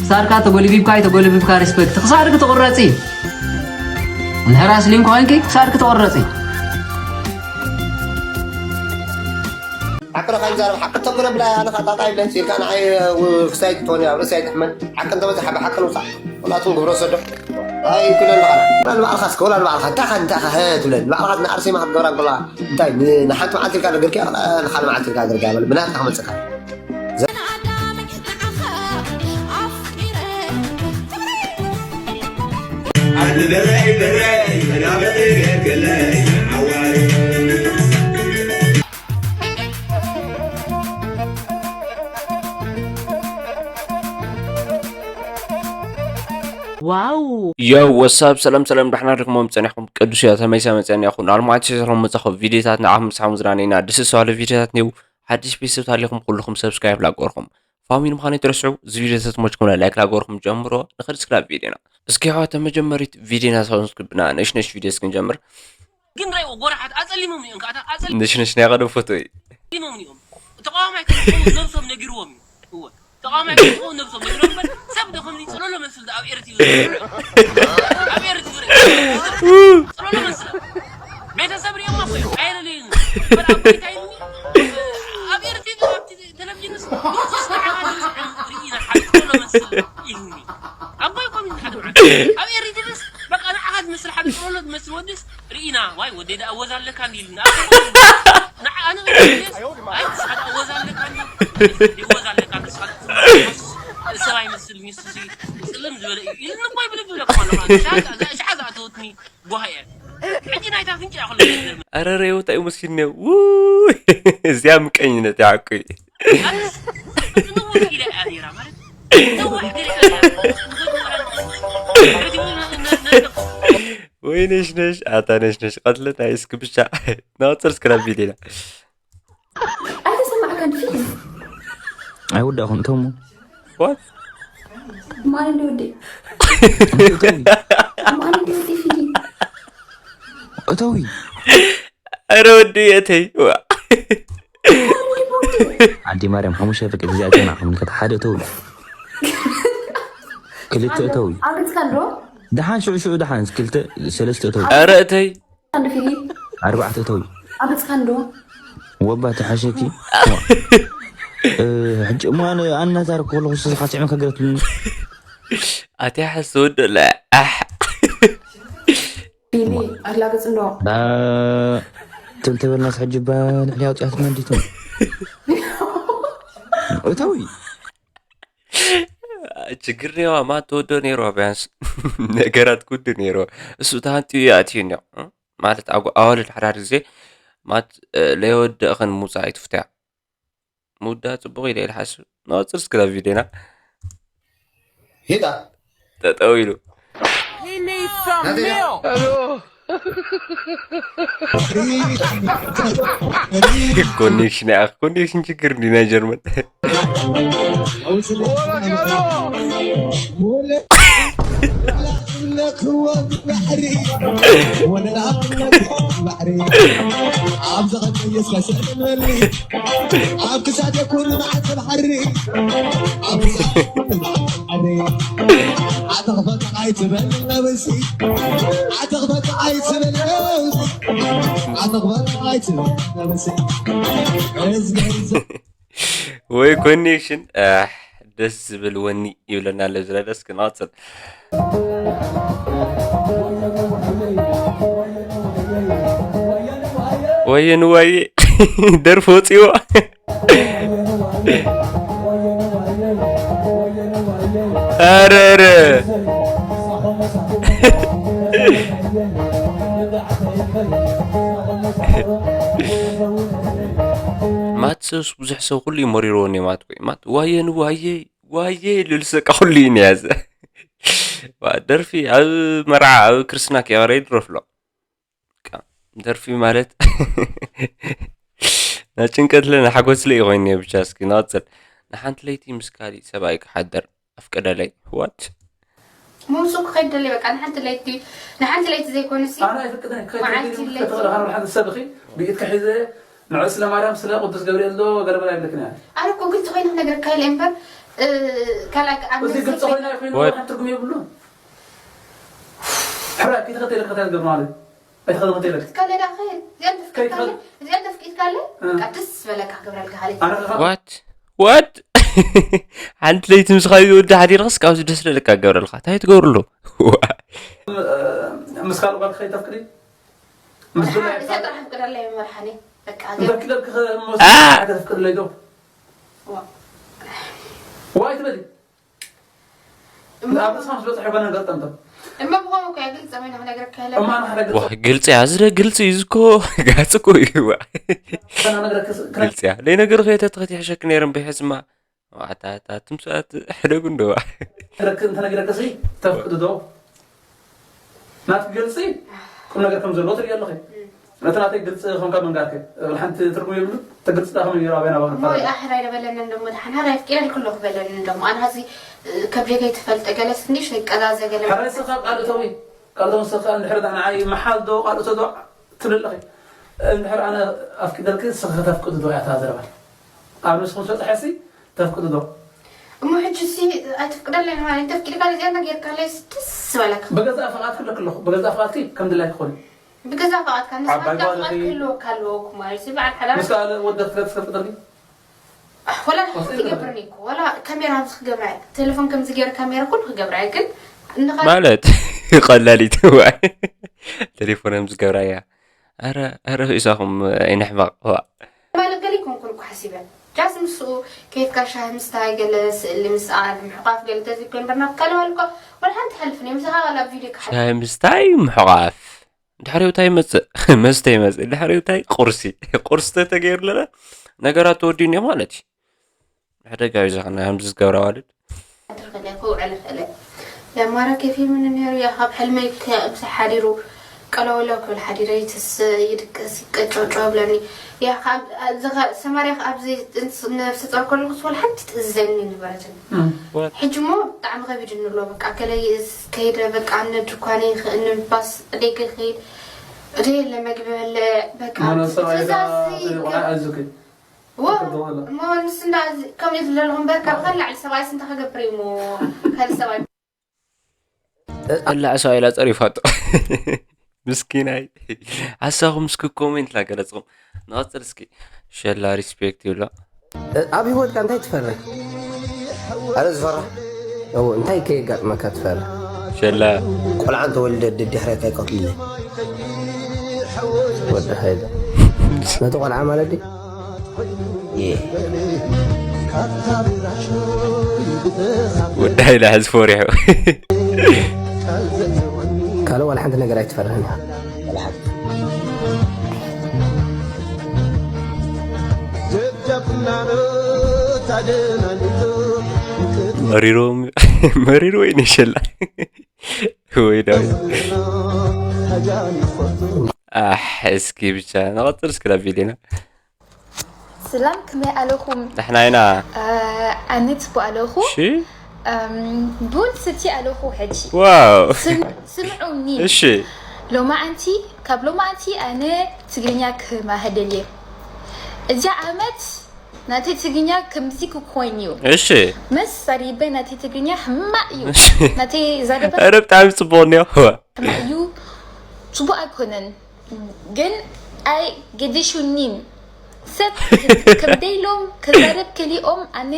ክሳድካ ተጎልቢብካ ኣይተጎልቢብካ ሪስፔክት። ክሳድክ ትቑረጺ። እንድሕር ኣስሊም ኮይንኪ ክሳድክ ትቑረጺ። ሓቂ ዶ ካይዛረብ ሓቂ ተምረ ብላ ኣነ ኸጣጣ ይብለ ሲልካ ንዓይ ክሳይ ትኾን ኣብ ርእሳይ ትሕመን ሓቂ እንተበዝሓ ብሓቂ ንውፃዕ ወላቱም ግብረ ሰዶ ኣይ ኩለን በዓል ወላ ንባዕልኻ እስከ ወላ ንባዕልኻ እንታይ ኻ እንታይ ኻ ሀ ትብለን ንባዕልኻ ንኣርሴማ ክትገብራ እንከላ እንታይ ንሓንቲ መዓልቲ ኢልካ ነገርኪ ንኻል መዓልቲ ኢልካ ገርጋ በል ብናትካ ክመፅካ ዋው ዮው ወሳብ ሰላም ሰላም ዳሕና ርክሞም ጸኒሕኩም ቅዱስ እያ ተመይሳ መጸን ያኹን ኣልማዕት ሸሰርኩም መጻኹ ቪዲዮታት ንዓኹም ምሳኹም ዝራነይና ደስ ዝባለ ቪዲዮታት ኔው ሓድሽ ቤተሰብ ታሊኹም ኩልኹም ሰብስክራይብ ላቆርኹም ፋሚሊ ምዃኑ ትረስዑ እዚ ቪዲዮ ተትሞችኩም ላይክ ላቆርኹም ጀምሮ ንኸድ ስክራብ ቪዲዮና እስኪ ያዋ ተመጀመሪት ቪዲዮና ሳውንስ ግብና ነሽነሽ ቪዲዮ እስክንጀምር ግን ራይዎ ጎራሓት ኣጸሊሞም እዮም ከኣታ ኣጸሊሞም ነሽነሽ ናይ ቀደም ፎቶ እዩ እዮም ተቃዋማይ ከ ነብሶም ነጊርዎም እዩ ተቃዋማይ ከ ነብሶም ነጊርዎም እምበር ሰብ ዶ ከምዚ ጸሎሎ መስል ኣብ ኤር ቲቪ ኣብ ኤር ቲቪ ጸሎሎ መስል ቤተሰብ ሪኦም እኮ እዮም ኣይረለዩን እምበር ኣብ ቤት ኣይኒ ኣብ ኤር ቲቪ ኣብ ቴሌቪዥንስ ንሱስ ንዓኻ ዝስዕም ርኢና ሓደ ጸሎሎ መስል ኢልኒ ኣቦይ ኮሚን ሓደ መዓልቲ ኣብ ኤር ቲቪስ በቃ ንዓኻ ዝመስል ሓደ ጸሎሎ ዝመስል ወድስ ርኢና ዋይ ወደይ ደኣ ወዝ ኣለካ እንዲ ኢልና ኣነ ኣይ ንስኻ ደኣ ወዝ ኣለካ እንዲ ወዝ ኣለካ ንስኻ ሰብኣይ መስል ሚስቱሲ ጽልም ዝበለ እዩ ኢልኒ እኮ ይብል ብለኩም ኣለኹ ሻዓ ዝኣተወትኒ ጓሃ እየ ሕጂ ናይታ ፍንጭ እያ ከሎ ዝገርም ኣረ ሬው እንታይ ሙስኪን ነው ውይ እዚያ ምቀኝነት ያቁይ ወይ ነሽ ነሽ ኣታ ነሽ ነሽ ቀትለት ኣይስክ ብቻ ናወፅር ስክራብ ቪዲና ኣይተሰማዕካን ፊልም ኣይወዳእኹን እቶሞ ዋት ማን እንዲ ወዲ ማን እንዲ ወዲ ፊልም እተዊ ኧረ ወዲ የተይ ኣዲ ማርያም ሓሙሽተ ፍቅድ እዚኣ ጀና ከም ከተ ሓደ እተው ክልተ እተው ኣገጽካ ዶ ደሓን ሽዑ ሽዑ ደሓን ክልተ ሰለስተ እተው ኧረ እተይ ኣንድ ፊሊ ኣርባዕተ እተው ኣገጽካ ዶ ወባ ተሓሸኪ ሕጂ እሞ ኣነ ኣናዛር ከለኹ ስኻ ስዕመ ከገረትልኒ ኣትያ ሕስ ወደለ ኣሕ ቢኒ ኣላገጽ እንዶ ትብል ተበልናስ ሕጂ ባ ልዕሊ ኣውፅያት መንዲቱ እተዊ ችግር ኔዋ ማ ተወዶ ኔርዋ ቢያንስ ነገራት ጉድ ኔርዋ እሱ ተሃንጥዩ ኣትዩ ኒዮ ማለት ኣዋልድ ሓዳር ግዜ ማት ለየወደእኸን ሙፃ ኣይትፍትያ ምውዳእ ጽቡቕ ኢለ ኢለ ሓስብ። ንቐጽል እስኪ እዛ ቪድዮና። ሂዳ ጠጠው ኢሉ። ኮኔክሽን ያ ኮኔክሽን ችግር እንዲ ናይ ጀርመን ወላ ወላ ባሕሪ ወላ ባሕሪ ኣብዚ ኸተየስካ ስእልበሊ ኣብ ክሳድ የኩን ማዕተብ ሓሪ ኣብ ክሳድ የኩን ማዕተብ ሓሪ ኣተኽፈት ኣይትበል ነብሲ ኣተኽፈት ኣይትበል ነብሲ ኣተኽፈት ኣይትበል ነብሲ እዝገ ወይ ኮኔክሽን ደስ ዝብል ወኒ ይብለና ኣሎ ዝለለ እስኪ ንቐፅል ወየ ንዋየ ደርፊ ወፂዎ ኣረረ ማትሰስ ብዙሕ ሰብ ኩሉ እዩ መሪርዎ እኒኦ ማለት ወይ ማት ዋየ ንዋየ ዋየ ኢሉ ዝስቃ ኩሉ እዩ ነያዘ ደርፊ ኣብ መርዓ ኣብ ክርስትና ከይቐረ ይድረፍሎ ደርፊ ማለት ናጭንቀት ለ ንሓጎስ ለ ይኮይነ ብቻ እስኪ ንቐፅል ንሓንቲ ለይቲ ምስ ካሊእ ሰብኣይ ክሓደር ኣፍቀደለይ ዋት ሙምሱ ክኸይድ ደሊ በቃ ንሓንቲ ለይቲ ንሓንቲ ለይቲ ዘይኮነ ሲ ኣነ ኣይፍቅድን ክኸይድ መዓልቲ ደሊ ለይቲ ተፈቅዶ ካብ ሓደ ሰብ ኺ ብኢድካ ሒዘ ንዑ ስለ ማርያም ስለ ቅዱስ ገብርኤል ዶ ገለመላ ይብለክን እያ ኣነ እኮ ግልፂ ኮይነ ክነግረካ ኢለ እምበር እ፣ ካልኣይ ኣብ እዚ ነፍሲ ግልፂ ኮይና ይኮይኑ What? ሓንቲ ትርጉም የብሉን። ሕራይ ከይተኸተለ ከታይ ዝገብር ማለት ኣይተኸተለ ትካለ ዳ ኸይድ እዚኣን ተፍቅድካለ እዚኣን ተፍቅድካለ እ። በቃ ደስ ዝበለካ ክገብረልካ ካለ ኣነ ከ- What? What? ሓንቲ ለይቲ ምስ ኻዩ ወዲ ሓዲርክስ ካብዚ ደስ ለለካ ገብረልካ እንታይ ትገብርሉ? ምስ ካልእ ጓል ከይተፍቅዲ ምስ ድላይ እዚኣ ጥራሕ ፍቅደላ ይመርሓኒ በቃ እንተፍቅደልክ ተፍቅድለይ ዶ ዋይ ትበሊ ኣብ ርእስኻ ምስ በፅሐ ይኮነ ገጠምቶ እማ ብኸምኡ እኮ እያ ግልፂ ኮይና ክነግረካ ኢለ እማ ንሓደ ግልፂ ዋ ግልፂ እያ እዚ ደ ግልፂ እዩ እዚ እኮ ጋፅ እኮ እዩ ዋ። ከና ነግረክስ ክነ- ግልፂ እያ ለይ ነገር ከየተትኸት ይሕሸክ ነይረ እምበይ ሕዝማ ኣታታ ትምስኣት ሕደጉ እንደዋ ክነግረክ- እንተነግረክሲ ተፍቅድ ዶ ናትክ ግልፂ ቁም ነገር ከም ዘለዎ ትርኢ ኣለኺ እቲ ናተይ ግልፂ ከምካ መንጋርከ ሓንቲ ትርጉም የብሉ እቲ ግልፂ ዳ ከመይ ገይሩ ኣበይ ናባክ እሞ ንፈላለ ይኣሕር ኣይደበለኒ እንዶ መድሓን ሃር ኣፍቂረልኩ ኣለኹ በለኒ እንዶ ኣነ ሀዚ ከብደይ ከይትፈልጠ ገለስ እንዲ ሸቀዛዘ ገለ ሕራይ ስኻ ቃል እተዊ ቃል እተዊ ስኻ እንድሕር ዳ ንዓይ መሓል ዶ ቃል እቶ ዶ ትብል ኣለኺ እንድሕር ኣነ ኣፍቂደልኪ ስኺ ከተፍቅዲ ዶ እያ እታ ዘረባ ኣብ ንስኹም ዝበፅሐሲ ተፍቅዱ ዶ? እሞ ሕጂ ሲ ኣይተፍቅደለይ ማለት እንተፍቂድካ ነዚኣ ነገር ካለይ ደስ ዝበለካ። ብገዛእ ፍቓድኪ ኣለኪ ኣለኹ። ብገዛእ ፍቓድኪ ከም ድላይኪ ኩኒ። ብገዛእ ፍቓድካ ንስኻ ዓባይ ጓል ጓልኺ። ክህልወካ ኣለዎ እኮ ማለት እዩ። በዓል ሓዳር ምስ ካልእ ወዲ ክትገ- ክትገ- ክትገድሊ? ወላ ሓንቲ ወስደይ ይገብርኒ እኮ። ወላ ካሜራ ኣብዚ ክገብራ እየ። ቴሌፎን ከምዚ ገይረ ካሜራ ኩሉ ክገብራ እየ። ግን እንኻ ማለት ቀላሊት ዋይ ቴሌፎን ከምዚ ገብራ እያ። ኣረ ኣረ ርእሳኹም ኣይንሕመቕ ዋእ። ማለት ገለ ይኮንኩን እኮ ሓሲበ ጃስ ምስኡ ከይፍካ ሻሂ ምስታይ ገለ ስእሊ ምስኣል ምሕቋፍ ገለ ተዝኮ እምበር ናብ ካልእ ዋልኮ ወላ ሓንቲ ሓልፍኒ ምሳኻ ዋላ ኣብ ቪድዮ ክሓልፍ ሻሂ ምስታይ ምሕቋፍ ድሕሪኡ እንታይ ይመፅእ መስተ ይመፅእ ድሕሪኡ እንታይ ቁርሲ ቁርሲ ተተገይሩለና ነገራት ተወዲኡ እኒኦ ማለት እዩ። ሕደጋ እዩ ዘኸና ከምዚ ዝገብራ ኣዋልድ። ክሓድር ከለ ክውዕል ይኽእል እየ። ለማራ ኬፍ ይምን ነይሩ እያ ካብ ሕልመይ ክምሲ ሓዲሩ ቀለወለው ክብል ሓዲረ ይትስ ይድቅስ ይቀጨውጨው ብለኒ እያ ካብ ሰማርያ ኣብዚ ነብሲ ፀር ከለኩስ ወላ ሓንቲ ትእዝዘኒ ነበረትን ሕጂ ሞ ብጣዕሚ ከቢድ ንብሎ በቃ ከለ ከይደ በቃ እነ ድኳነ ይኽእኒ ባስ ደገ ከይድ እደ የለ መግቢ በለ በቃ ትእዛዝ ይገ- እሞ ንስና ከምኡ ዝብለልኹም በር ካብ ኸላዕ ሰብኣይስ እንታይ ክገብር እዩ ሞ ካልእ ሰብኣይ እላ ዕሳው ኢላ ጸሪፋቶ ምስኪናይ ሓሳኹም እስኪ ኮሜንት ላገለጽኹም ንቐጽል እስኪ ሸላ ሪስፔክት ይብሎ ኣብ ህይወትካ እንታይ ትፈርህ ኣረ ዝፈርህ እንታይ ከየጋጥመካ ትፈርህ ሸላ ቆልዓ እንተወሊደ ድድሕረካ ይቀትልኒ ወዲ ሓይለ ነቲ ቆልዓ ማለት ድዩ ወዲ ሓይለ ሕዚ ፈሪሑ ካልእ ዋላ ሓንቲ ነገር ኣይትፈርህን መሪሮም መሪሮ ወይ ነሸላ ወይ ዳዊ ኣሕ እስኪ ብቻ ንቐፅል እስኪ ናብ ቪድዮና ስላም ከመይ ኣለኹም ንሕና ኢና ኣነ ጽቡቅ ኣለኹ እሺ ቡን ስቲ ኣለኹ ሕጂ ዋው ስምዑኒ እሺ ሎማዓንቲ ካብ ሎማዓንቲ ኣነ ትግርኛ ክማሃር ደልየ እዚ ዓመት ናተይ ትግርኛ ከምዚ ክኮይን እዩ እሺ መስ ሰሪበ ናተይ ትግርኛ ሕማቅ እዩ ናተይ ዛረበ ኧረ ብጣዕሚ ጽቡቅ እኒኦ ሕማቅ እዩ ጽቡቅ ኣይኮነን ግን ኣይገደሹኒን ሰብ ከምደይሎም ክዛረብ ከሊኦም ኣነ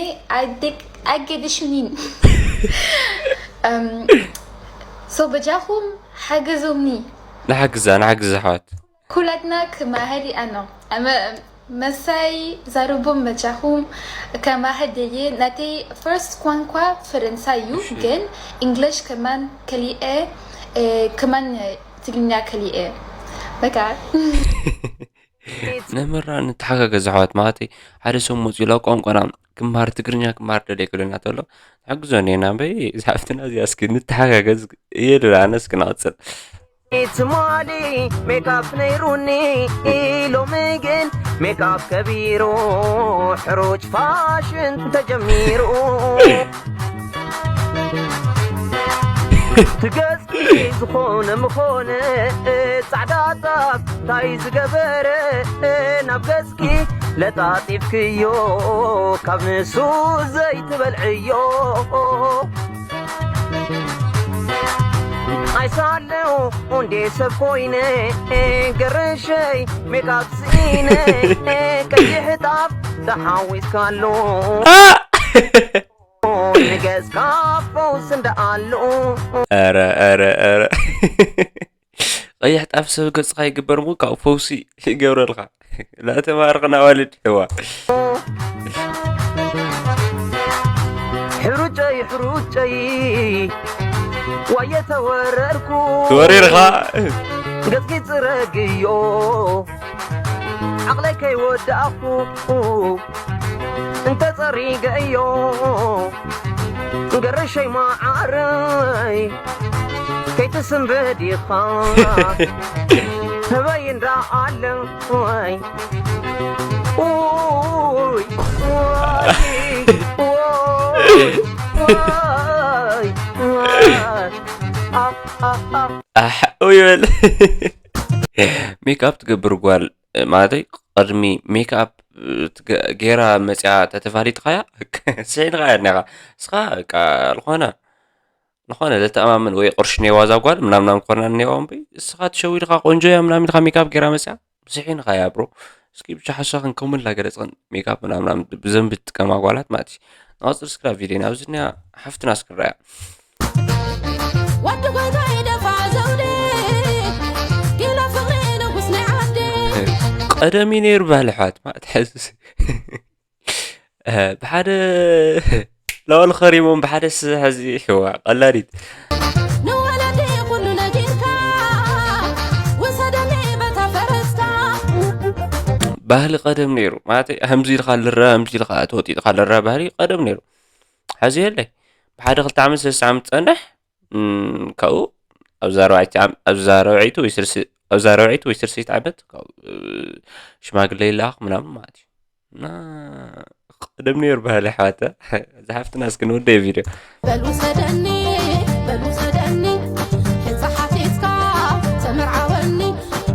ኣይገደሹኒን so በጃኹም ሓገዞምኒ ንሓግዛ ንሓግዛ ኣሕዋት ኩላትና ክማሃር ኣኖ መሳይ ዛረቦም በጃኹም ከማህ ደልየ ናተይ ፈርስት ቋንቋ ፈረንሳይ እዩ ግን እንግሊሽ ከማን ከሊኤ ከማን ትግርኛ ከሊኤ በቃ ነምራ ንተሓጋገዝ ኣሕዋት ማለት ሓደ ሰብ መፅኡ ኢላ ቋንቋና ክምሃር ትግርኛ ክምሃር ደልየ ክብለና ተሎ ንሕግዞ እኒና እምበይ እዛ ሓፍትና እዚኣ እስኪ ንተሓጋገዝ እየ ልብል ኣነ እስኪ ንቐፅል ትማሊ ሜካፕ ነይሩኒ ሎሚ ግን ሜካፕ ከቢሩ ሕሩጭ ፋሽን ተጀሚሩ ትገዝኪ ዝኾነ ምኾነ ጻዕዳ ጣፍ ታይ ዝገበረ ናብ ገዝኪ ለጣጢፍክዮ ካብ ንሱ ዘይትበልዕዮ። ኣይሳለሁ እንዴ ሰብ ኮይነ፣ ገርሸይ ሜካፕ ስኢነ፣ ቀይሕ ጣፍ ተሓዊስካሉ። ንገጽካ ፈውስ እንዳኣሉ። ኧረ ኧረ ኧረ ቀይሕ ጣፍ ሰብ ገጽካ ይግበር ሞ ካብ ፈውሲ ይገብረልካ። ላተማርኽና ዋልድ ህዋ ሕሩጨይ ሕሩጨይ ዋየ ተወረርኩ። ተወሪርኻ ገጽኪ ጽረግዮ ዓቕለይ ከይወዳእኹ እንተጸሪገዮ ገርሸይ መዓረይ ከይትስንብድ ኢኻ ህበይ እንዳ ኣለይ። ውይ፣ ውይ፣ ውይ፣ ውይ፣ ውይ። ኣፍ፣ ኣፍ፣ ኣፍ። ኣሕ ይበል ሜክኣፕ ትገብር ጓል ማለተይ ቅድሚ ሜክኣፕ ገይራ መፅያ ተተፋሊጥኻያ ስሒንኻያ እኒኻ እስኻ በቃ ዝኾነ ዝኾነ ዘተኣማምን ወይ ቅርሺ ነይዋ እዛ ጓል ምናምናም ክኾና እኒዋ እምበይ እስኻ ተሸዊድኻ ቆንጆ እያ ምናምን ኢልካ ሜክኣፕ ገይራ መፅያ ስሒንኻያ ብሮ እስኪ ብቻ ሓሳ ክንከሙላ ገለፅን ሜክኣፕ ምናምናም ብዘንቢ ትጥቀማ ጓላት ማለት እዩ ንቐፅል ስክራ ቪድዮ ናብዚ እኒያ ሓፍትና እስክራያ ወዲ ጎይታ ይደፋ ዘውዲ ጊለ ፍቕሪ ንጉስ ናይ ዓዲ ቀደም እዩ ነይሩ ባህሊ ኣሕዋት ማለት ሕዚ ብሓደ ለዋል ኸሪሞም ብሓደ ስሕዚ ሕዋ ቀላዲት ንወለዲ ኩሉ ነጊርካ ውሰደኒ በታ ፈረስካ ባህሊ ቀደም ነይሩ ማለት ከምዚ ኢልካ ልረአ ከምዚ ኢልካ ተወጢጥካ ልረአ ባህሊ ቀደም ነይሩ ሕዚ የለይ ብሓደ ክልተ ዓመት ሰለስተ ዓመት ፀንሕ ካብኡ ኣብዛ ኣርባዕተ ዓም- ኣብዛ ረብዐይቲ ወይ ስልሲ ኣብዛ ረብዐይቲ ወይ ስልሰይቲ ዓመት ካብኡ ሽማግለ ይለኣኽ ምናምን ማለት እዩ እና ቀደም ነይሩ ባህሊ ኣሕዋታ እዛ ሓፍትና እስኪ ንወደየ ቪድዮ በል ውሰደኒ በል ውሰደኒ ሕፃ ሓቲትካ ተመርዓወኒ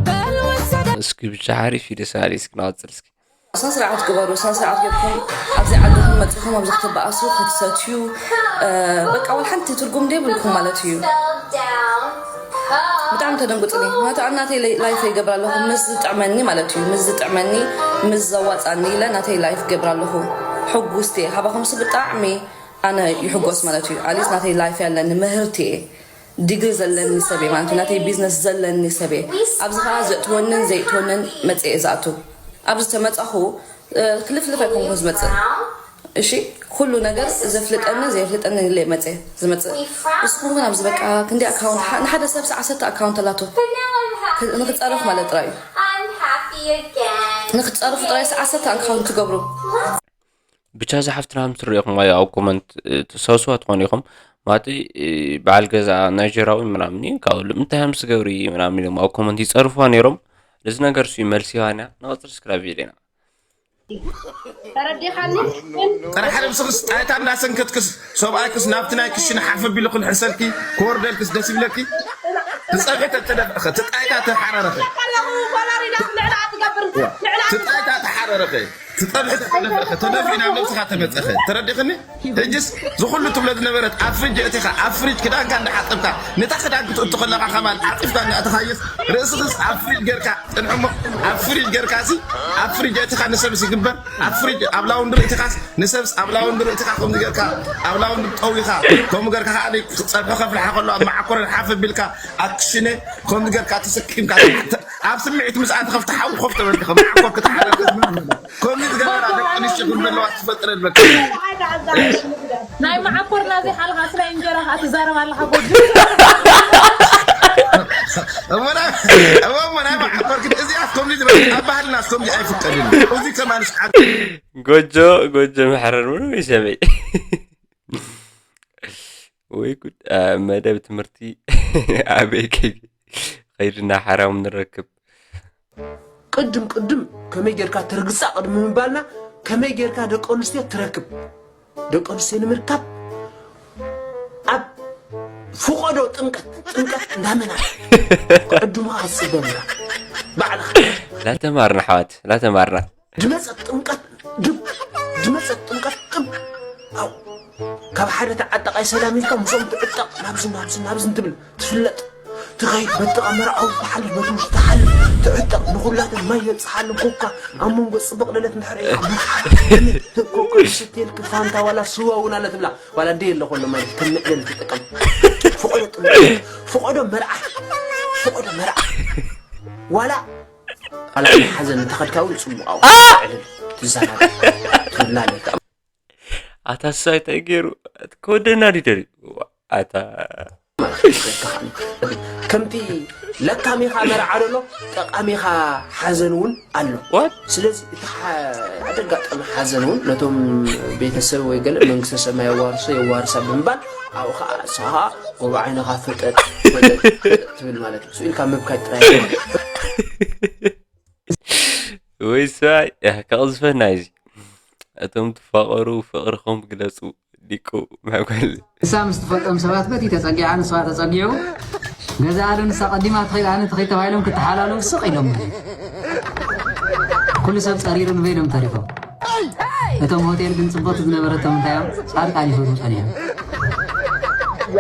በል ውሰደ እስኪ ብቻ ሓሪፍ እዩ ደስ በሃሊ እስኪ ንቐፅል እስኪ ስነ ስርዓት ግበሩ። ስነ ስርዓት ጌርኩም ኣብዚ ዓድኹም መፂኹም ኣብዚ ክትበኣሱ ክትሰትዩ በቃ ወላ ሓንቲ ትርጉም ዘይብልኩም ማለት እዩ። ብጣዕሚ ተደንጉፅኒ ማለት ኣብ ናተይ ላይፍ ይገብር ኣለኹ ምስ ዝጥዕመኒ ማለት እዩ ምስ ዝጥዕመኒ ምስ ዘዋፃኒ ኢለ ናተይ ላይፍ ገብር ኣለኹ። ሕጉስቲ እየ ካባኹምሲ ብጣዕሚ ኣነ ይሕጎስ ማለት እዩ። ኣሊስ ናተይ ላይፍ ያለኒ ምህርቲ እየ ዲግሪ ዘለኒ ሰብ እየ ማለት እዩ። ናተይ ቢዝነስ ዘለኒ ሰብ እየ። ኣብዚ ከዓ ዘእትወንን ዘየእትወንን መፅየ እየ ዝኣቱ። ኣብዚ ተመፃኹ ክልፍልፍ ኣይኮንኩ ዝመፅእ እሺ ኩሉ ነገር ዘፍልጠኒ ዘየፍልጠኒ ኢለ መፀ ዝመፅእ ንስኹም ግን ኣብዚ በቃ ክንዲ ኣካውንት ንሓደ ሰብ ዓሰርተ ኣካውንት ኣላቶ ንክፀርፍ ማለት ጥራይ እዩ ንክፀርፉ ጥራይ ዓሰርተ ኣካውንት ትገብሩ ብቻ እዛ ሓፍትና ከም ትሪኢኹም ዋዮ ኣብ ኮመንት ትሰስዋ ትኾኑ ኢኹም ማለተይ በዓል ገዛ ናይጀራዊ ምናምን እዩ ካብ ሉ እንታይ ከም ዝገብሪ ምናምን ኢሎም ኣብ ኮመንት ይፀርፍዋ ነይሮም ነዚ ነገር ሱ መልሲ ዮሃንያ ንቐፅል ስክራብ ቪድዮና ተረዲኻኒ ጥራሕ ርእስኽስ ጣይታ እንዳሰንከትክስ ሰብኣይክስ ናብቲ ናይ ክሽነ ሓፍ ኣቢሉ ክልሕሰልኪ ክወርደልክስ ደስ ይብለኪ ትፀብሒ ተተደፍእኸ ትጣይታ ተሓረረኸ ወላሪዳ ንዕላ ትገብር ንዕላ ትጣይታ ተሓረረኸ ትፀብሒ ተተደፍእኸ ተደፊኡ ናብ ነብስኻ ተመፀኸ ተረዲኽኒ ሕጅስ ዝኹሉ ትብሎ ዝነበረት ኣብ ፍሪጅ የእቲኻ ኣብ ፍሪጅ ክዳንካ እንዳሓፀብካ ነታ ክዳን ክትእቱ ከለኻ ከማን ዓፂፍካ እንዳእተኻየስ ርእስኽስ ኣብ ፍሪጅ ጌርካ ፅንሕሞ ኣብ ፍሪጅ ጌርካሲ ኣብ ፍሪጅ የእቲኻ ንሰብስ ይግበር ኣብ ፍሪጅ ኣብ ላውንድሪ እቲኻስ ንሰብስ ኣብ ላውንድሪ እቲኻ ከምዚ ጌርካ ኣብ ላውንድሪ ጠዊኻ ከምኡ ጌርካ ከዓ ፀብሒ ከፍልሓ ከሎ ኣብ መዓኮረን ሓፍ ኣቢልካ ኣብ ክሽነ ከምዚ ጌርካ ተሰኪምካ ኣብ ስምዒት ምስ ኣተኸፍቲ ሓዊ ኮፍ ተበልካ ከም መዓኮር ክትሓረር ከምዚ ዝገበራ ደቂ ኣንስትዮ ከም ዘለዋ ትፈጥረልበካ ናይ መዓኮርና ዘይሓልኻ ስለ እንጀራ ከዓ ትዛረብ ኣለኻ ጎጆ እሞና እሞ ናይ መዓኮር ግን እዚኣ ከምዚ ዝበለ ኣብ ባህልና ከምዚ ኣይፍቀድን እዚ ከማንስ ጎጆ ጎጆ መሕረር ምንም ይሰመይ ወይ ጉድ መደብ ትምህርቲ ኣበይ ከይድና ሓራም ንረክብ ቅድም ቅድም ከመይ ጌርካ ትርግፃ ቅድሚ ምባልና ከመይ ጌርካ ደቂ ኣንስትዮ ትረክብ ደቂ ኣንስትዮ ንምርካብ ኣብ ፍቆዶ ጥምቀት ጥምቀት እንዳመና ቅድሙ ኣስበምና ባዕልኻ ላተማርና ሓዋት ላተማርና ድመጸት ጥምቀት ድብ ድመጸት ጥምቀት ጥብ ኣው ካብ ሓደ ተዓጠቃይ ሰላም ኢልካ ምስኦም ትዕጠቕ ናብዚ ናብዚ ናብዚ እንትብል ትፍለጥ ትኸይድ በጥቓ መርዓዊ ትሓልፍ በቲ ውሽጢ ትሓልፍ ትዕጠቕ ንኹላተን ማይ የብፅሓለን ኮካ ኣብ መንጎ ፅቡቕ ደለት እንድሕር ኢልካ ኮካ ዝስትየልክ ፋንታ ዋላ ስዋ እውን ኣለ ትብላ ዋላ እንደ የለ ኮሎ ማለት ከም ምዕደል ትጥቀም ፍቆዶ ጥምቀት ፍቆዶ መርዓ ፍቆዶ መርዓ ዋላ ዋላ ሓዘን እንተኸድካ እውን ፅቡቕ ኣው ዕልል ትዘናጋዕ ትብላ ኣለካ ኣታ ሳይ እንታይ ገይሩ ክወደና ድዩ ደልዩ ኣታ ከምቲ ለካሚኻ መርዓ ደሎ ጠቃሚኻ ሓዘን እውን ኣሎ ዋት ስለዚ እቲ ሓደጋጠሚ ሓዘን እውን ነቶም ቤተሰብ ወይ ገለ መንግስተ ሰማይ የዋርሶ የዋርሳ ብምባል ኣብኡ ከዓ ንስኻ ከዓ ጎቦ ዓይንኻ ፍጠጥ ፍጠጥ ፍጠጥ ትብል ማለት እዩ ስኡ ኢልካ ምብካይ ጥራይ ኣይኮነን። ወይ ሰብኣይ ከቕዝፈና እዚ እቶም ትፋቐሩ ፍቕርኹም ግለፁ ሊቁ መጓል ንሳ ምስ ትፈልጦም ሰባት በቲ ተጸጊዓ ንስኻ ተጸጊዑ ገዛኣ ዶ ንሳ ቀዲማ ትኽእል ኣነ ትኽእል ተባሂሎም ክተሓላለፉ ስቕ ኢሎም ኩሉ ሰብ ጸሪሩ ንበይኖም ተሪፎም እቶም ሆቴል ግን ጽቡቕቲ ዝነበረቶም እንታይ እዮም ጻድቃን ይፈትዉ ጸኒሖም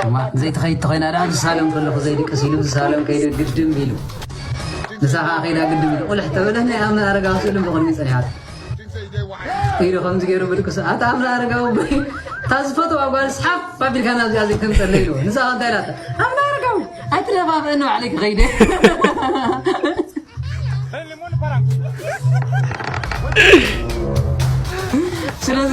እማ ዘይትኸይድ ተኾይና ደኣ ዝሳለም ከለኹ ዘይድቅስ ኢሉ ዝሳለም ከይደ ግድም ኢሉ ንሳ ከዓ ከይዳ ግድም ኢሉ ቁልሕ ተበለ ናይ ኣምነ ኣረጋዊ ስእልን ብቕድሚ ጸኒሓት ኢሉ ከምዚ ገይሩ ብድቅሱ ኣታ ኣምነ ኣረጋዊ እታ ዝፈትዋ ጓል ስሓብ ኣቢልካ ናብዚኣ ዘይተምፀለ ኢሉ ንሳ እንታይ ኢላታ ኣምነ ኣረጋዊ ኣይትደፋፍአኒ ባዕለይ ክኸይደ ስለዚ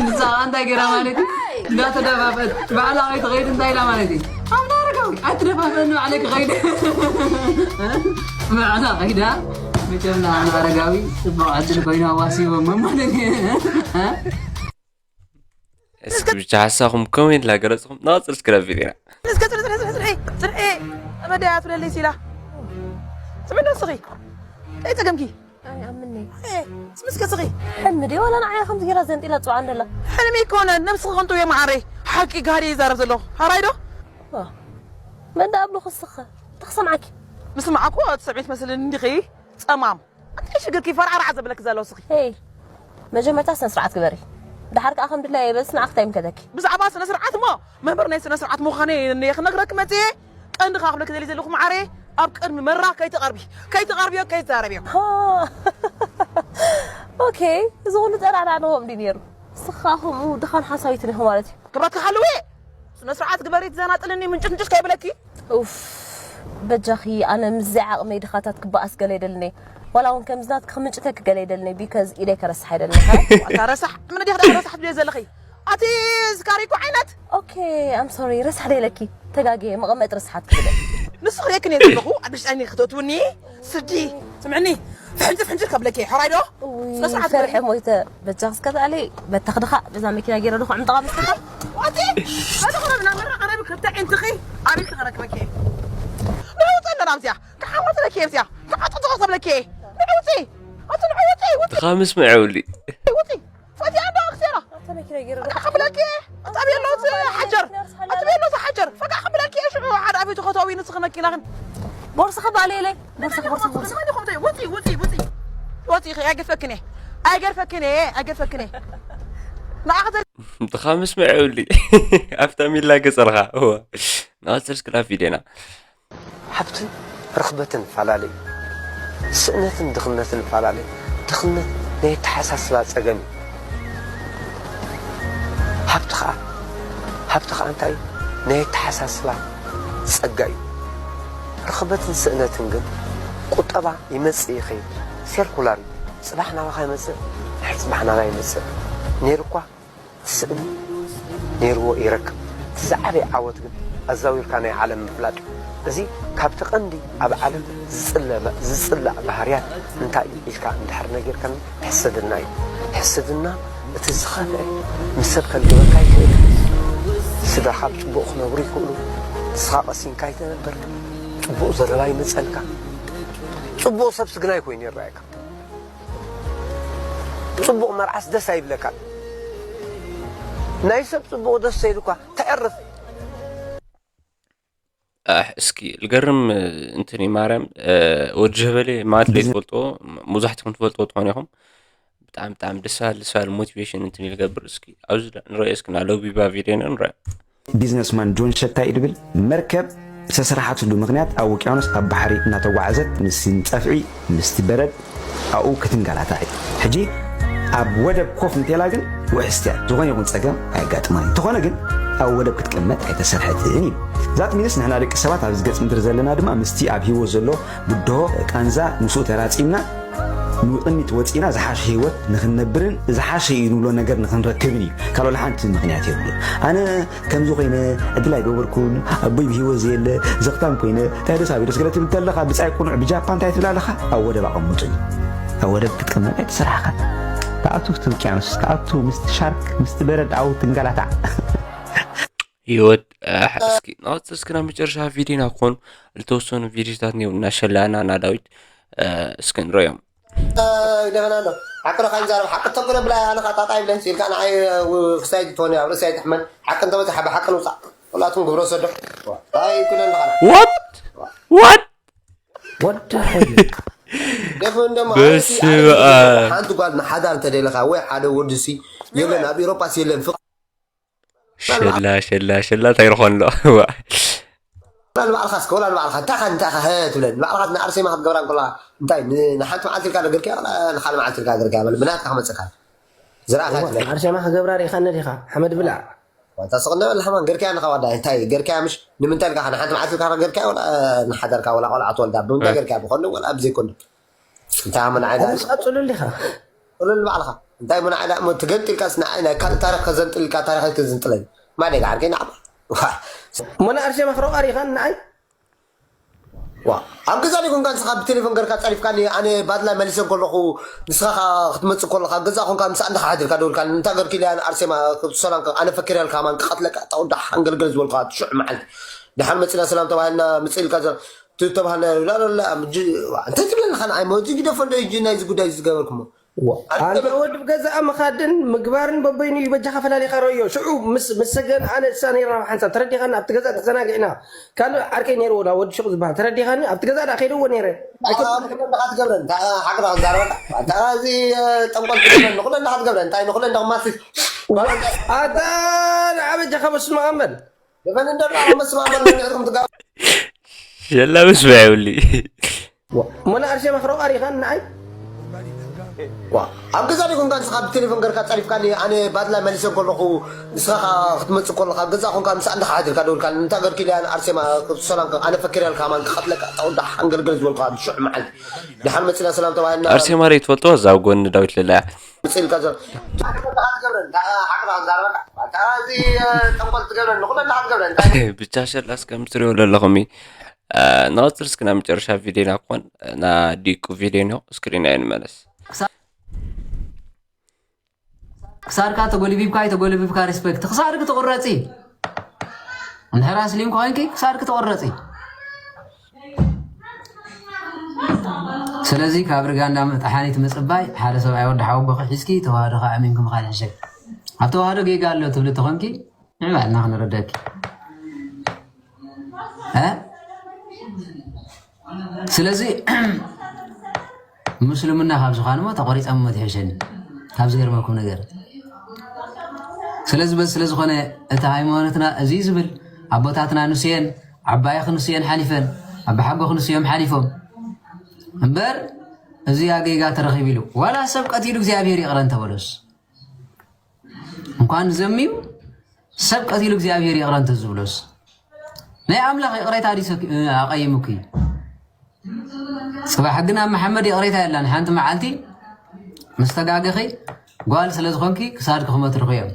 ንሳ ከዓ እንታይ ገይራ ማለት እዩ እንዳተደፋፈት ባዕላ ከይትኸይድ እንታይ ኢላ ማለት እዩ ኣምነ ኣረጋዊ ኣይትደፋፍአኒ ባዕለይ ክኸይደ ባዕላ ከይዳ መቸም ንኣምነ ኣረጋዊ ፅቡቅ ዕድል ኮይኑ ኣዋሲቦሞ ማለት እዩ እስኪ ብቻ ሓሳኹም ኮሜንት ላገለጽኹም ናቕጽል እስክረብ ቪድዮና እስከ ጽንሒ ጽንሒ ጽንሒ ጽንሒ መደያ ትብለለይ ሲላ ጽምዶ ስኺ እንታይ ጸገምኪ ኣይኣምንኒ ስምስከ ስኺ ሕልሚ ድዩ ዋላ ንዓያ ከምዚ ገይራ ዘንጢላ ትፅዋዕ እንደላ ሕልሚ ይኮነ ነብስኺ ከንቱ እየ መዓረይ ሓቂ ጋህዲ ይዛረብ ዘለኹ ሓራይ ዶ መን ዳ ኣብሉ ክስኸ ተክሰምዓኪ ምስማዕኩ ትሰብዒት መስልን እንዲኺ ጸማም እንታይ ሽግርኪ ፈርዓርዓ ዘብለኪ ዘሎ ስኺ ሄይ መጀመርታ ስነ ስርዓት ግበሪ ድሓር ከዓ ከም ድላየ በልሲ ንዓኽ እንታይ ምከተኪ ብዛዕባ ስነ ስርዓት እሞ መምህር ናይ ስነ ስርዓት ምዃነ እየ ክነግረኪ መፅየ ቀንዲ ክብለኪ ደሊ ዘለኹ ማዓረ ኣብ ቅድሚ መራ ከይትቐርቢ ከይትቐርብዮ ከይትዛረብዮ ኦኬ እዚ ኩሉ ጠራዕራዕ ንሆም ድዩ ነይሩ ንስኻ ከምኡ ድኻን ሓሳዊትን ኢኹ ማለት እዩ ክብረትኪ ሓልዊ ስነ ስርዓት ግበሪ ትዘናጥልኒ ምንጭት ምንጭት ከይብለኪ ኡፍ በጃኺ ኣነ ምስዚ ዓቕመይ ድኻታት ክበኣስ ገለ ይደልኒ ዋላ እውን ከምዚ ናትኪ ክምንጭተኪ ገለ ይደልኒ ቢካዝ ኢደይ ከረስሕ ኣይደልኒ ዋታ ረሳሕ ምን ዲኽ ዳ ረሳሕ ትብልዮ ዘለኺ ኣቲ ዝካሪኮ ዓይነት ኦኬ ኣም ሶሪ ረሳሕ ደይለኪ ተጋግየ መቐመጢ ረስሓት ክብለ ንሱ ክሪእክን እየ ዘለኹ ኣብ ብሽጣይኒ ክትእትውኒ ስዲ ስምዕኒ ፍሕንጭር ፍሕንጭር ከብለኪ ሕራይ ዶ ስነ ስርዓት ፈርሐ ሞይተ በጃ ክስከታለይ በታ ክድኻ በዛ መኪና ገይረ ዶ ክዕምጠቓ መስተካ ኣቲ ኣቲ ኾነ ብና መራ ቀረቢ ከብታ ዕንትኺ ኣቤት ተኸረክበኪ ንውፀ ኣለና ኣብዚኣ ክሓወፅለኪ ኣብዚኣ ክዓጥጥቕ ተብለኪ ንውፂ ኣቲ ንውፂ ውፂ ድኻ ምስ ምዕብሊ ውፂ ፈቲያ እንዶ ኣክሴራ መኪና ገይረ ዶ ፈቃ ክብለኪ ኣጣብየሎ ሓጀር ኣጣብየሎ ሓጀር ፈቃ ክብለኪ ሽዑ ሓደ ኣቤቱ ከተዊ ንስኺ መኪናኽን ቦርሳ ከባሌለይ ቦርሳ ቦርሳ ቦርሳ ወፂ ወፂ ወፂ ወፂ ኣይገድፈክን እየ ኣይገድፈክን እየ ኣይገድፈክን እየ ንዓኽ ድኻ ምስ ምዕብሊ ኣብታ ሚላ ገፀርኻ እወ ንቐፅል ስክራብ ቪድዮና ሃብትን ርኽበትን ፈላለዩ። ስእነትን ድኽነትን ፈላለዩ። ድኽነት ናይ ኣተሓሳስባ ጸገም እዩ። ሃብቲ ኸኣ ሃብቲ ኸኣ እንታይ እዩ? ናይ ኣተሓሳስባ ጸጋ እዩ። ርኽበትን ስእነትን ግን ቁጠባ ይመጽእ ይኸይድ። ሴርኩላር እዩ። ጽባሕ ናባኻ ይመጽእ፣ ድሕሪ ጽባሕ ናባይ ይመጽእ። ነይሩ እኳ ትስእን ነይርዎ ይረክብ። እቲ ዝዓበየ ዓወት ግን ኣዛዊርካ ናይ ዓለም ምፍላጥ እዩ። እዚ ካብቲ ቀንዲ ኣብ ዓለም ዝጽለ- ዝጽላእ ባህርያት እንታይ እዩ ኢልካ እንድሕር ነጊርካኒ ሕስድና እዩ። ሕስድና እቲ ዝኸፍአ ንሰብ ከልግበካ ይኽእል። ስድራኻ ብጽቡቕ ክነብሩ ይኽእሉ። ንስኻ ቀሲንካ ኣይትነብር። ጽቡቕ ዘረባ ይመጸልካ። ጽቡቕ ሰብሲ ግናይ ኮይኑ ይረኣየካ። ጽቡቕ መርዓስ ደስ ኣይብለካን። ናይ ሰብ ጽቡቕ ደስ ተይሉካ ተዕርፍ። ኣሕ፣ እስኪ ልገርም እንትን እዩ ማርያም፣ እ፣ ወዲ ጀበሌ ማለት ቢዝነ- ለይትፈልጥዎ፣ ም-፣ መብዛሕትኹም ትፈልጥዎ ትኾኑ ኢኹም። ብጣዕሚ፣ ብጣዕሚ ደስ በሃሊ፣ ደስ በሃሊ ሞቲቬሽን እንትን እዩ ልገብር። እስኪ ኣብዚ ላ-፣ ንረኦ እስኪ፣ ናብ ለቢባ ቪድዮ ንረአ። ቢዝነስማን ጆን ሸታ እዩ ድብል፣ መርከብ ዝተሰርሓትሉ ምኽንያት ኣብ ውቅያኖስ ኣብ ባሕሪ እናተጓዓዘት ምስቲ ጸፍዒ ምስቲ በረድ ኣብኡ ክትንገላታዕ እዩ። ሕጂ ኣብ ወደብ ኮፍ እንተላ ግን ውሕስቲ እያ፣ ዝኾነ ይኹን ጸገም ኣየጋጥማን እዩ። እንተኾነ ግን ኣብ ወደብ ክትቅመጥ ኣይተሰርሐትን እዩ። ዛት ሚንስ ንሕና ደቂ ሰባት ኣብዚ ገጽ ምድሪ ዘለና ድማ ምስቲ ኣብ ህይወት ዘሎ ብድሆ ቃንዛ ምስኡ ተራጺምና ንቕድሚት ወጺና ዝሓሸ ህይወት ንኽንነብርን ዝሓሸ እዩ ንብሎ ነገር ንኽንረክብን እዩ። ካልኦ ሓንቲ ምኽንያት የብሉን። ኣነ ከምዚ ኮይነ ዕድል ኣይገበርኩን፣ ኣቦይ ብህይወት ዘየለ ዘኽታም ኮይነ እንታይ ደስ ኣቢሉስ ገለ ትብል ተለኻ፣ ብጻይ ቁኑዕ ብጃፓን እንታይ ትብል ኣለኻ? ኣብ ወደብ ኣቐምጡኒ። ኣብ ወደብ ክትቅመጥ ኣይተሰርሓኻን። ተኣቱ ኣብቲ ውቅያኖስ፣ ተኣቱ ምስቲ ሻርክ፣ ምስቲ በረድ ኣብኡ ትንገላታዕ። ህይወት፣ ኣሕ፣ እስኪ፣ ናውቲ እስኪ ናብ መጨረሻ ቪድዮና ክኾን ዝተወሰኑ ቪድዮታት እኒው፣ እና ሸላና፣ እና ዳዊት፣ እ፣ እስኪ ንረዮም። እ፣ ይደፈን ኣሎ። ሓቂ ዶ ካን ዛረብ፣ ሓቂ ተንኮለ ብላይ፣ ኣነ ኻጣጣ ይብለን ሲልካ ንዓይ፣ እ፣ ክሳይ ትኾን ኣብ ርእሳይ ትሕመን። ሓቂ እንተበዛ ሓቂ፣ ሓቂ ንውፃእ። ወላቱም ግብረ ሰዶ። ኣይ፣ ኩለን ለኻና። What? What? ወዲ ሓይሊ። ደፈን ደሞ፣ በስመ ኣነ ሲ-፣ ኣነ ሲ-፣ ኣብ። ሓንቲ ጓል ንሓዳር እንተደለኻ፣ ወይ ሓደ ወዲ ሲ፣ የለን፣ ኣብ ኤውሮጳ ሲ የለን፣ ፍቕ-፣ ሸላ፣ ሸላ፣ ሸላ፣ እንታይ ይኾን ኣሎ? ዋ። ወላ ንባዕልኻ እስከ፣ ወላ ንባዕልኻ፣ እንታይ ኻ፣ እንታይ ኻ፣ ሀ ትብለን? ንባዕልኻ ንኣርሴማ ክትገብራ እንከላ፣ እንታይ፣ ን-፣ ንሓንቲ መዓልቲ ኢልካ ዶ ገርካያ፣ ወላ ንኻልእ መዓልቲ ኢልካ ገርካያ? በል፣ ብናትካ ክመጽእካ። ዝረኣኻ ኣዎ፣ ትብለን። ኣርሴማ ክገብራ ርኢኻኒ ዲኻ? ሓመድ ብላዕ። ዋንታ ስቕ እንዳበል፣ ሓማን ገርካያ ንኻ ዋዳ፣ እንታይ ገርካያ ምሽ? ንምንታይ ኢልካ፣ ንሓንቲ መዓልቲ ኢልካ ገርካያ፣ ወላ ንሓዳርካ፣ ወላ ቆልዓ ትወልዳ፣ ብምንታይ ኣይ። ገርካያ? ብኮንዶም ወላ ብዘይኮንዶም? እንታይ ኣመና ዓይዳ? ኣበስ ቀጽሉ እንዲኻ። ጽሉል ባዕልኻ። እንታይ ሞና ዓዳ እሞ ትገንጢልካስ ንዓይ ናይ ካልእ ታሪኽ ከዘንጥልካ ታሪኸይ ክዝንጥለኒ። ማደጋ ዓርከይ ንዓባ። ዋ። ሞና ኣርሴማ ክረቑ ኣሪኻን ንዓይ? ዋ። ኣብ ገዛ ዲኹንካ ንስኻ ብቴሌፎን ገርካ ጸሪፍካኒ፣ ኣነ ባድላ መሊሰ ከለኹ፣ ንስኻ ኸኣ ክትመጽእ ከለኻ፣ ኣብ ገዛ ኾንካ ምሳኣ እንዳ ሓዲርካ ደውልካኒ፣ እንታይ ገርኪ ኢለያ ኣርሴማ፣ ሰላም ከ-፣ ኣነ ፈኪረልካ ማን ክቐትለካ፣ ጣውዳ ሓንገልገል ዝበልካ፣ ሽዑ መዓልቲ። ደሓን መጺና ሰላም ተባሂልና፣ ምጽእ ኢልካ ዘ-፣ ትተባህለ ላላላ ምጂ እንታይ ትብለኒ ኻን ኣይ ሞዚ ግደፎ እንዶ እጂ ናይዚ ጉዳይ ዝገበርኩሞ። ዋ፣ ኣንተ ኣንተ ወዲ ገዛ ምኻድን ምግባርን በበይኑ እዩ። በጃኻ ፈላሊኻ ረዮ። ሽዑ ምስ፣ ምስ ሰገን ኣነ እሳ ነይርና ሓንሳብ ተረዲኻና ኣብቲ ገዛ ተዘናጊዕና። ካልእ ዓርከይ ነይርዎ ዳ ወዲ ሽቕ ዝበሃል ተረዲኻኒ ኣብቲ ገዛ ዳ ከይደዎ ነይረ። ኣይኮ-፣ ንኹለን ዳኻ ትገብረን፣ እንታ ሓቅዳ ክንዛረበካ። እንታ እዚ፣ እ፣ ጠንቆል ትገብረን፣ ንኹለን ዳኻ ትገብረን፣ እንታይ ንኹለን ዳኻ ማሲ-፣ ዋ፣ ኣታ ንዓ በጃኻ በስመ ኣብ በል። ደፈን እንደ ዳኻ መስማ በል፣ ንዕኹም ትጋ-፣ ሸላ በስመ የብሊ። ዋ፣ ሞና ኣርሴማ ክረቑ ኣሪኻን ንዓይ? ዋ፣ ኣብ ገዛ ዲኹም ጋር ንስኻ ብቴሌፎን ገርካ ጸሪፍካኒ፣ ኣነ ባድላ መሊሰ ከለኹ፣ ንስኻ ኸኣ ክትመጽእ ከለኻ፣ ኣብ ገዛ ኾንካ ምሳኣ እንዳ ሓዲርካ ደውልካኒ፣ እንታይ ገርኪ ኢለያ ኣርሴማ፣ ሰላም ከ-፣ ኣነ ፈኪረልካ ማን ክቐትለካ፣ ጣውዳ ሓንገልገል ዝበልካ፣ ሽዑ መዓልቲ። ደሓን መጺና ሰላም ተባሂልና። ኣርሴማ ዶ ትፈልጥዋ? እዛ ኣብ ጎኒ ዳዊት ለላ። ምጽእ ኢልካ ዘሎ። እንታይ ገርካ ትገብረን? እንታይ ሓቅኻ ክንዛረበካ? እንታይ እዚ፣ እ፣ ጠንቆል ትገብረን? ንኹለን እንታይ ትገብረን? እንታይ ብቻ ሸላስ ከም ትሪኦ ዘለኹም እዩ። እ፣ ንቐጽል እስኪ ናብ መጨረሻ ቪድዮና ክኾን፣ እ፣ ና ዲቁ ቪድዮ ነው ስክሪን ኣይ ንመለስ። ክሳድካ ተጎልቢብካ ኣይተጎልቢብካ ሪስፔክት። ክሳድክ ትቑረጺ። እንድሕር ኣስሊም ኮይንኪ ክሳድክ ትቑረጺ። ስለዚ ካብ ርጋንዳ መጥሓኒት ምጽባይ ሓደ ሰብኣይ ወዲ ሓወቦኺ ሒዝኪ ተዋህዶኻ ኣሚንኪ ምኻድ ይሕሸኪ። ኣብ ተዋህዶ ጌጋ ኣሎ ትብሊ ተኾንኪ ንዕባልና ክንረደኪ። እ? ስለዚ ምስልምና ካብ ዝኾነ እሞ ተቆሪጸ እሞ ትሕሸኒ። ካብ ዝገርመኩም ነገር። ስለዚ በዚ ስለ ዝኾነ እቲ ሃይማኖትና እዚ ዝብል ኣቦታትና ንስየን፣ ዓባይኽ ንስየን ሓሊፈን፣ ኣባሓጎኽ ንስዮም ሓሊፎም። እምበር እዚ ኣጌጋ ተረኺቡ ኢሉ ዋላ ሰብ ቀቲሉ እግዚኣብሔር ይቕረ እንተበሎስ። እንኳን ዘምዩ ሰብ ቀቲሉ እግዚኣብሔር ይቕረ እንተዝብሎስ። ናይ ኣምላኽ ይቕሬታ ድዩ ሰኪ-፣ እ፣ ኣቐይሙኪ? ጽባሕ ግን ኣብ መሓመድ ይቕሬታ የላን። ሓንቲ መዓልቲ ምስ ተጋገኺ ጓል ስለ ዝኾንኪ ክሳድኪ ክመትርኺ እዮም።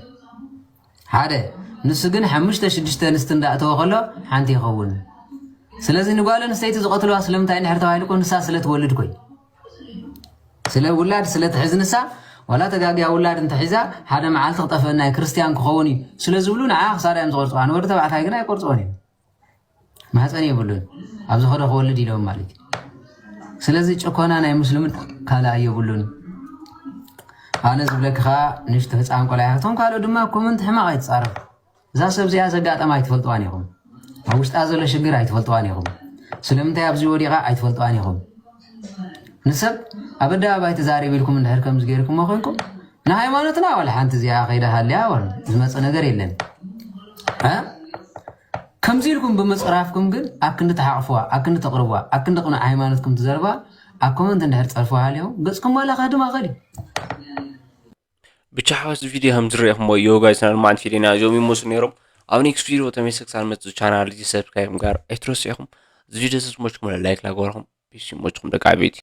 ሓደ፣ ንሱ ግን ሓሙሽተ ሽዱሽተ ኣንስቲ እንዳእተወ ከሎ ሓንቲ ይኸውን። ስለዚ ንጓል ኣንስተይቲ ዝቐትልዋ ስለምንታይ እንድሕር ተባሂሉ እኮ ንሳ ስለ ትወልድ እኮ እዩ። ስለ ውላድ ስለ ትሕዝ ንሳ፣ ዋላ ተጋግያ ውላድ እንተሒዛ፣ ሓደ መዓልቲ ክጠፍአና እዩ፣ ክርስትያን ክኸውን እዩ ስለ ዝብሉ ንዓ ክሳዳ እዮም ዝቆርጽዋ። ንወዲ ተባዕታይ ግን ኣይቆርጽዎን እዮም። ማህፀን የብሉን፣ ኣብ ዝኸዶ ክወልድ ኢሎም ማለት እዩ። ስለዚ ጭኮና ናይ ሙስሊምን ካልእ ኣየብሉን። ኣነ ዝብለኪ ኸዓ ንእሽቶ ህፃን ቆልዓ እያ። እቶም ካልኦት ድማ ኮመንት ሕማቕ ኣይትፃረፍ። እዛ ሰብ እዚኣ ዘጋጠማ ኣይትፈልጥዋን ኢኹም። ኣብ ውሽጣ ዘሎ ሽግር ኣይትፈልጥዋን ኢኹም። ስለምንታይ ኣብዚ ወዲቓ ኣይትፈልጥዋን ኢኹም። ንሰብ ኣብ ኣደባባይ ተዛሪብ ኢልኩም እንድሕር ከምዚ ገይርኩሞ ኮይንኩም፣ ንሃይማኖትና ዋላ ሓንቲ እዚኣ ከይዳ ሃልያ ወር ዝመፀ ነገር የለን። እ? ከምዚ ኢልኩም ብምፅራፍኩም ግን ኣብ ክንዲ ትሓቕፍዋ፣ ኣብ ክንዲ ተቕርብዋ፣ ኣብ ክንዲ ቅኑዕ ሃይማኖትኩም ትዘርባ፣ ኣብ ኮመንት እንድሕር ፀርፍዋ ሃልዮም ገፅኩም ዋላ ከህድም ኣኽእል እዩ። ብቻ ሓወስ ቪዲዮ ከም ዝረኢኹሞ ዮ ጋይስ፣ ናይ ሎማዓንቲ ቪዲዮና እዚኦም ይመስሉ ነይሮም። ኣብ ኔክስት ቪዲዮ ተመልሰ ክሳብ መፅእ ቻናል እዚ ሰብስክራይብ ጋር ኣይትረስዑ ኢኹም። እዚ ቪዲዮ ተስሞችኩም ላይክ ላገበርኩም ፒስ ይሞችኩም ደቂ ዓበይቲ።